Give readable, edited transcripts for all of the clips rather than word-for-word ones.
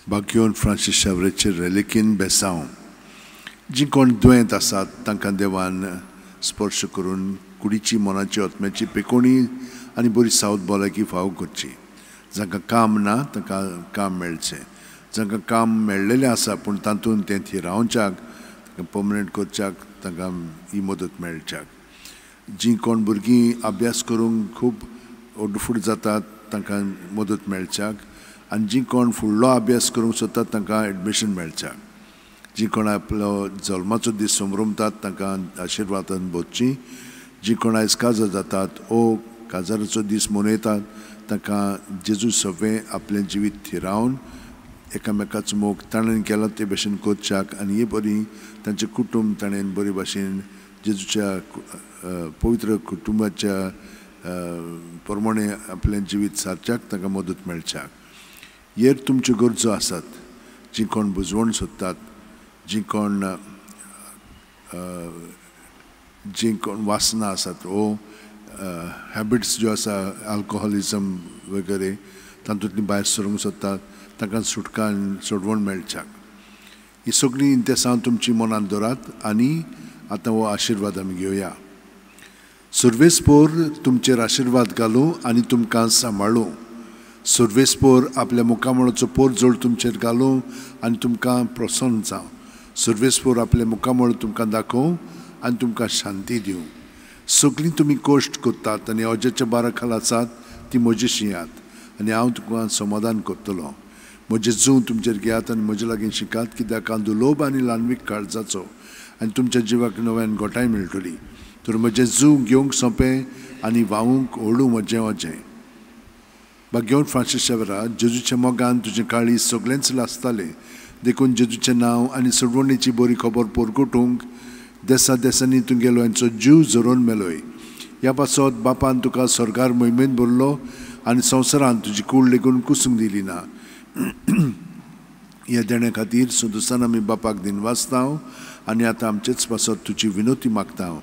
बाग्योन Francis शावरेचेर रेलिकीन बेसांव. जी कोण दुयेंत आसात तांकां देवान स्पर्श करून कुडीची, मनाची, आत्म्याची पेकोणी आनी बरी सावत भलायकी फावो करची. जांकां काम ना तांकां काम मेळचें, जांकां काम मेळ्ळेलें आसा पूण तातूंत तें थिरावच्याक, तांकां पर्मनंट करच्याक तांकां ही मदत मेळच्याक. जीं कोण भुरगीं अभ्यास करूंक खूब ओडफूड जातात तांकां मदत मेळच्याक आनी जीं कोण फुडलो अभ्यास करूंक सोदतात तांकां एडमिशन मेळच्याक. जीं कोण आपलो जल्माचो दीस समरमतात तांकां आशिर्वादान भोगची. जीं कोण आयज काजार जातात ओ काजाराचो दीस मनयतात तांकां जेजू सगळें आपलें जिवीत थिरावन एकामेकाचो मोग ताणें केला ते भाशेन करच्याक आनी हे बरी तांचें कुटूंब ताणें बरे भाशेन जेजूच्या पवित्र कुटुंबाच्या प्रमाणे आपलें जिवीत सारच्याक तांकां मदत मेळच्याक. हेर तुमच्यो गरजो आसात, जीं कोण बुजवण सोदतात, जीं कोण वासना आसात ओ हॅबिट्स ज्यो आसा अल्कोहोलिजम वगैरे तातूंतली भायर सरूंक सोदतात तांकां सुटका सोडवण मेळच्याक. ही सगळीं इंतेसांव तुमची मनांत दवरात आनी आतां हो आशिर्वाद आमी घेवया. सुर्वेसपोर तुमचेर आशिर्वाद घालूं आनी तुमकां सांबाळूं. सुर्वेसपोर आपल्या मुखामळाचो पोरजोड तुमचेर घालूं आनी तुमकां प्रसन्न जावं. सुर्वेसपोर आपल्या मुखामळ तुमकां दाखोवं आनी तुमकां शांती दिवं. सगळीं तुमी कश्ट करतात आनी अजाच्या बारा खाला आसात ती म्हजी शिंयात आनी हांव तुमकां समाधान करतलो. म्हजें जूं तुमचेर घेयात आनी म्हजे लागीं शिकात, कित्याक हांव दुलोब आनी ल्हानवीक काळजाचो आनी तुमच्या जिवाक नव्यान गोठांय मेळटली. तर म्हजें जूं घेवंक सोंपें आनी व्हांवूंक ओडूं म्हजें अजें. बाग्योन फ्रांसीस शेवरा, जेजूच्या मोगान तुजें काळीज सगळेंच लासतालें, देखून जेजूचें नांव आनी सोडवणीची बरी खबर परगटूंक देसा देसांनी तुगेलो हेंचो जीव झरोवन मेलोय. ह्या पासत बापान तुका स्वर्गार मोहिमेन भरलो आनी संवसारान तुजी कूड लेगून कुसूंक दिली ना. ह्या देण्या खातीर संतोसान आमी बापाक दिनवासता आनी आतां आमचेच पासत तुजी विनोती मागता.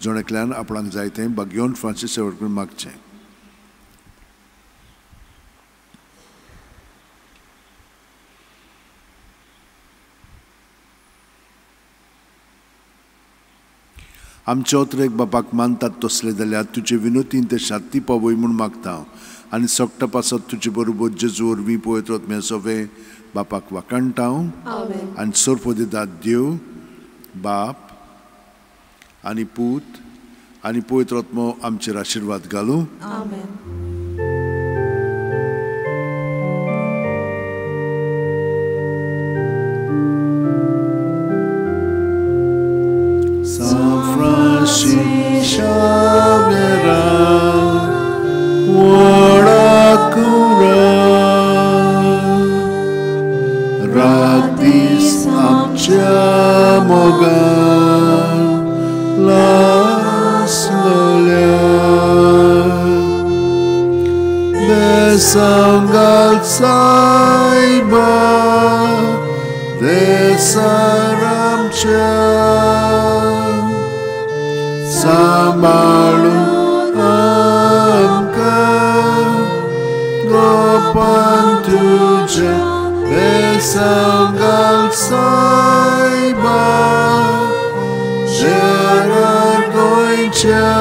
जण एकल्यान आपणाक जाय तें बाग्योन फ्रांसीस शेवट मागचें. आमचे अत्रेक बापाक मानतात तसले जाल्यार तुजे विनोतीन ते शांती पावय म्हूण मागता आनी सगटा पासत तुजे बरोबर जेजू वरवीं पवित्र आत्म्या सवे बापाक वाखाणटा. आनी सर्वदिदात देव बाप आनी पूत आनी पवित्र आत्मो आमचेर आशिर्वाद घालूं. Sangal Saiba, Gerard Goincha.